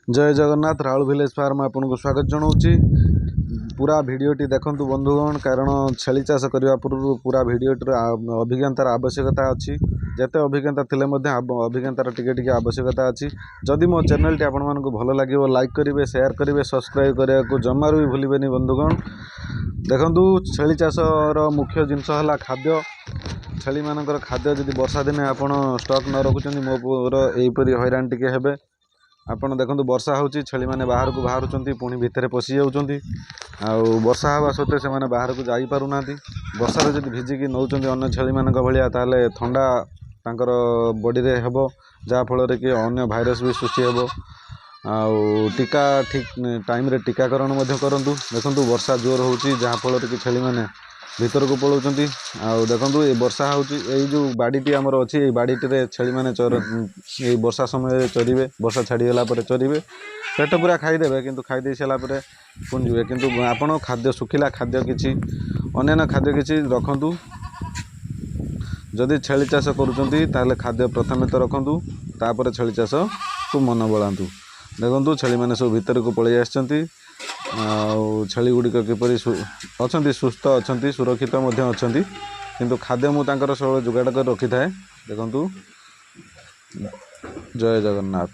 ଜୟ Jagannath, Rahul village farm ଆପଣଙ୍କୁ ସ୍ୱାଗତ ଜଣାଉଛି। ପୁରା ଭିଡ଼ିଓଟି ଦେଖନ୍ତୁ ବନ୍ଧୁଗଣ, କାରଣ ଛେଳି ଚାଷ କରିବା ପୂର୍ବରୁ ପୁରା ଭିଡ଼ିଓଟିର ଅଭିଜ୍ଞତାର ଆବଶ୍ୟକତା ଅଛି। ଯେତେ ଅଭିଜ୍ଞତା ଥିଲେ ମଧ୍ୟ ଅଭିଜ୍ଞତାର ଟିକେ ଟିକେ ଆବଶ୍ୟକତା ଅଛି। ଯଦି ମୋ ଚ୍ୟାନେଲଟି ଆପଣମାନଙ୍କୁ ଭଲ ଲାଗିବ, ଲାଇକ୍ କରିବେ, ସେୟାର କରିବେ, ସବସ୍କ୍ରାଇବ୍ କରିବାକୁ ଜମାରୁ ବି ଭୁଲିବେନି। ବନ୍ଧୁଗଣ, ଦେଖନ୍ତୁ, ଛେଳି ଚାଷର ମୁଖ୍ୟ ଜିନିଷ ହେଲା ଖାଦ୍ୟ। ଛେଳିମାନଙ୍କର ଖାଦ୍ୟ ଯଦି ବର୍ଷା ଦିନେ ଆପଣ ଷ୍ଟକ୍ ନ ରଖୁଛନ୍ତି, ମୋ ପୁଅର ଏହିପରି ହଇରାଣ ଟିକେ ହେବେ ଆପଣ। ଦେଖନ୍ତୁ, ବର୍ଷା ହେଉଛି, ଛେଳିମାନେ ବାହାରକୁ ବାହାରୁଛନ୍ତି, ପୁଣି ଭିତରେ ପଶି ଯାଉଛନ୍ତି। ଆଉ ବର୍ଷା ହେବା ସତ୍ତ୍ୱେ ସେମାନେ ବାହାରକୁ ଯାଇପାରୁନାହାନ୍ତି। ବର୍ଷାରେ ଯଦି ଭିଜିକି ନେଉଛନ୍ତି ଅନ୍ୟ ଛେଳିମାନଙ୍କ ଭଳିଆ, ତାହେଲେ ଥଣ୍ଡା ତାଙ୍କର ବଡ଼ିରେ ହେବ, ଯାହାଫଳରେ କି ଅନ୍ୟ ଭାଇରସ୍ ବି ସୃଷ୍ଟି ହେବ। ଆଉ ଟୀକା ଠିକ୍ ଟାଇମ୍ରେ ଟୀକାକରଣ ମଧ୍ୟ କରନ୍ତୁ। ଦେଖନ୍ତୁ, ବର୍ଷା ଜୋର ହେଉଛି, ଯାହାଫଳରେ କି ଛେଳିମାନେ ଭିତରକୁ ପଳାଉଛନ୍ତି। ଆଉ ଦେଖନ୍ତୁ, ଏ ବର୍ଷା ହେଉଛି, ଏଇ ଯେଉଁ ବାଡ଼ିଟି ଆମର ଅଛି, ଏଇ ବାଡ଼ିଟିରେ ଛେଳିମାନେ ଚର ଏଇ ବର୍ଷା ସମୟରେ ଚରିବେ। ବର୍ଷା ଛାଡ଼ିଗଲା ପରେ ଚରିବେ, ପେଟ ପୁରା ଖାଇଦେବେ, କିନ୍ତୁ ଖାଇ ଦେଇ ସାରିଲା ପରେ ପୁଣି ଯିବେ। କିନ୍ତୁ ଆପଣ ଖାଦ୍ୟ, ଶୁଖିଲା ଖାଦ୍ୟ କିଛି, ଅନ୍ୟାନ୍ୟ ଖାଦ୍ୟ କିଛି ରଖନ୍ତୁ। ଯଦି ଛେଳି ଚାଷ କରୁଛନ୍ତି, ତାହେଲେ ଖାଦ୍ୟ ପ୍ରଥମେ ତ ରଖନ୍ତୁ, ତାପରେ ଛେଳି ଚାଷକୁ ମନ ବଳାନ୍ତୁ। ଦେଖନ୍ତୁ, ଛେଳିମାନେ ସବୁ ଭିତରକୁ ପଳେଇ ଆସିଛନ୍ତି। ଆଉ ଛେଳି ଗୁଡ଼ିକ କିପରି ଅଛନ୍ତି? ସୁସ୍ଥ ଅଛନ୍ତି, ସୁରକ୍ଷିତ ମଧ୍ୟ ଅଛନ୍ତି। କିନ୍ତୁ ଖାଦ୍ୟ ମୁଁ ତାଙ୍କର ସବୁବେଳେ ଯୋଗାଡ଼ କରି ରଖିଥାଏ। ଦେଖନ୍ତୁ, ଜୟ ଜଗନ୍ନାଥ।